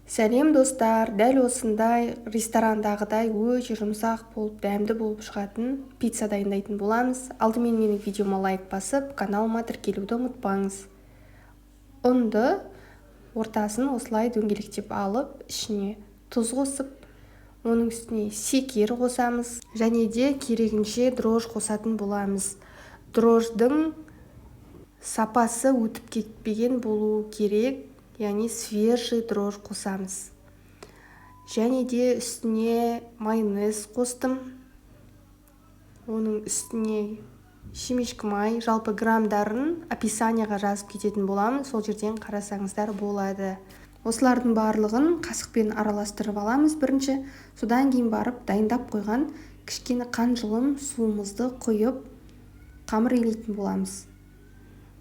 Сәлем достар, дәл осындай ресторандағыдай өте жұмсақ болып, дәмді болып шығатын пицца дайындайтын боламыз. Алдымен менің видеома лайк басып, каналыма тіркелуді ұмытпаңыз. Ұнды ортасын осылай дөңгелектеп алып, ішіне тұз қосып, оның үстіне секер қосамыз және де керегінше дрожж қосатын боламыз. Дрожждың сапасы өтіп кетпеген болуы керек, яғни свежий дрожж қосамыз. Және де үстіне майонез қостым. Оның үстіне шемешкі май, жалпы грамдарын описанияға жазып кететін боламын, сол жерден қарасаңыздар болады. Осылардың барлығын қасықпен араластырып аламыз бірінші, содан кейін барып дайындап қойған кішкене қанжылым суымызды құйып қамыр илейтін боламыз.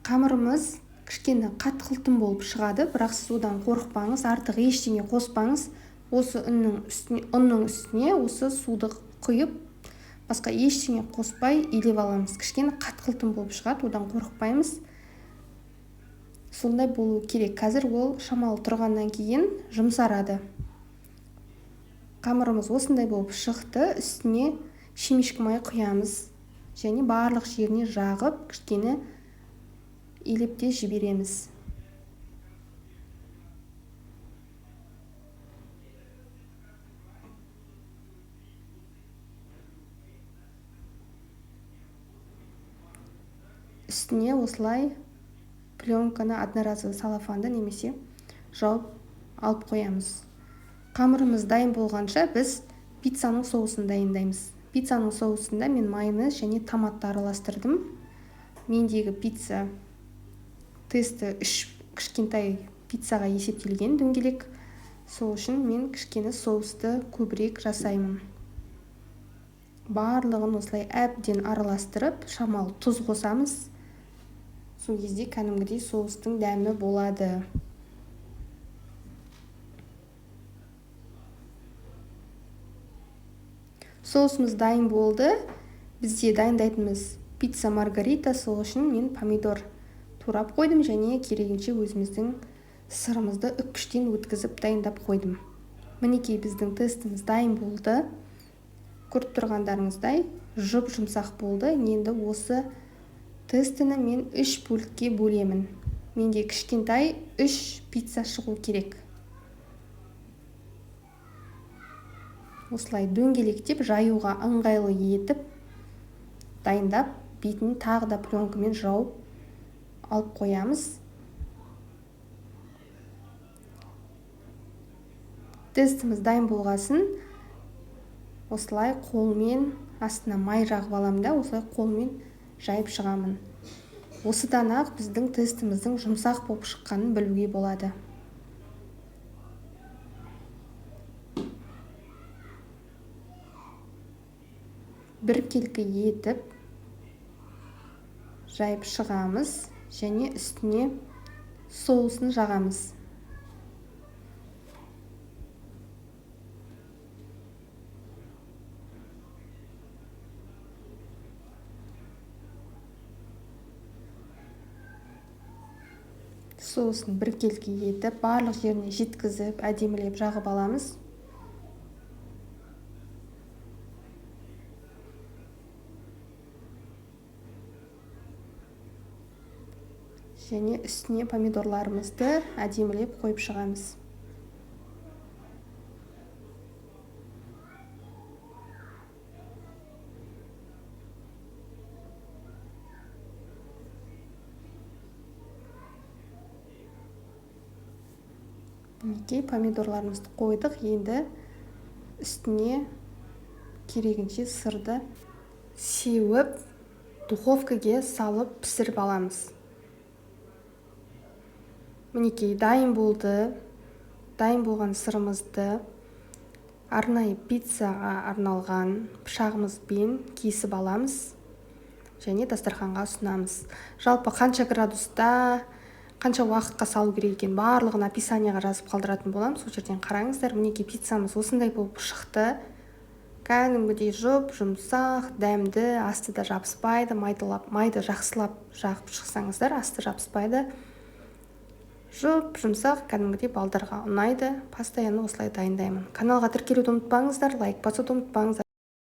Қамырымыз кішкене қатқылтым болып шығады, бірақ сіз одан қорықпаңыз, артық ештеңе қоспаңыз. Осы ұнның үстіне осы суды құйып, басқа ештеңе қоспай илеп аламыз. Кішкене қатқылтым болып шығады, одан қорықпаймыз. Сондай болу керек. Қазір ол шамалы тұрғаннан кейін жұмсарады. Қамырымыз осындай болып шықты. Үстіне шемешкі май құямыз және барлық жеріне жағып, кішкене илеп те жібереміз. Үстіне осылай пленканы, одноразовый салафанды немесе жауып алып қоямыз. Қамырымыз дайын болғанша біз пиццаның соусын дайындаймыз. Пиццаның соусында мен майонез және томатты араластырдым. Мендегі пицца тесті 3 кішкентай пиццаға есептелген дөңгелек. Сол үшін мен кішкене соусты көбірек жасаймын. Барлығын осылай әбден араластырып, шамалы тұз қосамыз. Сол кезде кәдімгідей соустың дәмі болады. Соусымыз дайын болды. Бізде дайындайтынымыз пицца маргарита, сол үшін мен помидор турап қойдым және керегінше өзіміздің сырымызды үккіштен өткізіп дайындап қойдым. Мінекей біздің тестіміз дайын болды. Көріп тұрғандарыңыздай жұп-жұмсақ болды. Енді осы тестіні мен 3 бөлікке бөлемін. Менде кішкентай 3 пицца шығу керек. Осылай дөңгелектеп жаюға ыңғайлы етіп дайындап, бетін тағы да пленкамен жауып алып қоямыз. Тестіміз дайын болғасын осылай қолмен астына май жағып аламын да, осылай қолмен жайып шығамын. Осыдан ақ біздің тестіміздің жұмсақ болып шыққанын білуге болады. Біркелкі етіп жайып шығамыз және үстіне соусын жағамыз. Соусын біркелкі етіп, барлық жеріне жеткізіп, әдемілеп жағып аламыз. Және үстіне помидорларымызды әдемілеп қойып шығамыз. Мінекей помидорларымызды қойдық. Енді үстіне керегінше сырды сеуіп, духовкаге салып пісіріп аламыз. Мінекей дайын болды. Дайын болған сырымызды арнайы пиццаға арналған пышағымызбен кесіп аламыз және дастарханға ұсынамыз. Жалпы қанша градуста, қанша уақытқа салу керек екен барлығын описанияға жазып қалдыратын боламын, сол жерден қараңыздар. Мінекей пиццамыз осындай болып шықты. Кәдімгідей жұп-жұмсақ, дәмді, асты да жабыспайды. Майды жақсылап жағып шықсаңыздар, асты жабыспайды. Жұп жұмсақ, кәдімгідей балдарға ұнайды. Постоянно осылай дайындаймын. Каналға тіркелуді ұмытпаңыздар, лайк басуды ұмытпаңыздар.